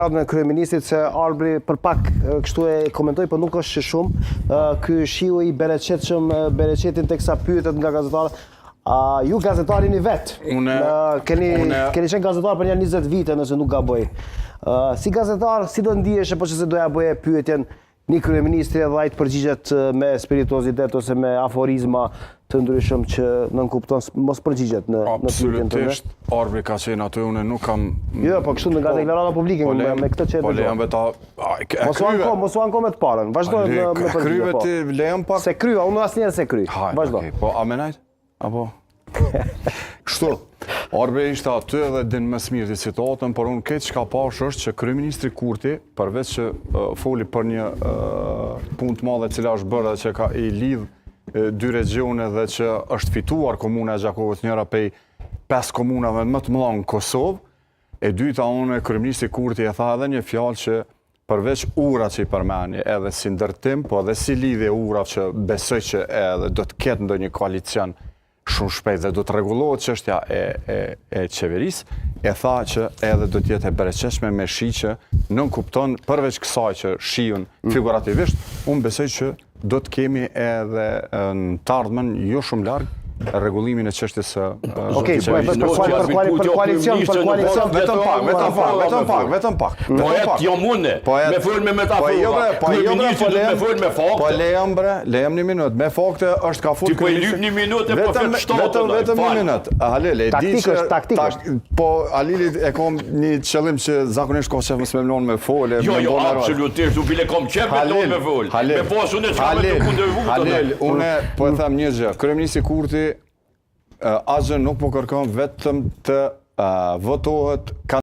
Në kryeministrit se Arbri për pak kështu e komentoi, po nuk është që shumë. Ky shiu i bereqetshëm, bereqetin teksa pyetet nga gazetarët. A ju gazetar jeni vetë? Une, keni une... keni qenë gazetar për një 20 vite nëse nuk gaboj. Si gazetar, si do ndiheshe po qe se do ja bëje pyetjen një kryeministri edhe ai të përgjigjet me spirituozitet ose me aforizma të ndryshëm që nënkupton mos përgjigjet në në pyetjen tënde. Absolutisht, Arbri ka qenë aty, unë nuk kam Jo, po kështu nga po, deklarata publike po, me, me këtë që e po, dëgjoj. Po lejam vetë Mos u anko, mos u anko me të parën. Vazhdo me me përgjigje. Kryve po. ti, lejam pak. S'e kryva, unë asnjëherë s'e kryj. Vazhdo. Po a me najt? Apo? Kështu, Arbri ishte aty dhe din më së miri situatën, por unë këtë çka pash është që kryeministri Kurti, përveç që foli për një punë të madhe cila është bërë dhe që ka i lidh dy regjione dhe që është fituar komuna e Gjakovës njëra prej pesë komunave më të mëdha në Kosovë, e dyta unë kryeministri Kurti e tha edhe një fjalë që përveç ura që i përmeni, edhe si ndërtim, po edhe si lidhje ura që besoj që edhe do të ketë ndonjë koalicion shumë shpejt dhe do të rregullohet çështja e e e qeverisë, e tha që edhe do të jetë e bereqetshme me shi që nënkupton përveç kësaj që shiun mm. figurativisht, unë besoj që do të kemi edhe në të ardhmen jo shumë larg rregullimin e çështjes së Okej, po për për për koalicion, për koalicion vetëm pak, vetëm pak, vetëm pak, vetëm pak. Po et jo mune, po me fol me metafora. Po jo bre, po jo bre, po lejam me fol me fakte. Po lejam bre, lejam një minutë, me fakte është ka fut. Ti po i lyp një minutë po flet shtatë. Vetëm vetëm një minutë. Halil, e di që taktik është. Po Halili e kam një qëllim që zakonisht ka qef mos me m'lon me fol, jo, jo, absolutisht, u bile kam qef me me fol. Me pas unë çka me të kundërvu. Halil, unë po e them një gjë. Kryeministri Kurti asgjë nuk po kërkon vetëm të votohet.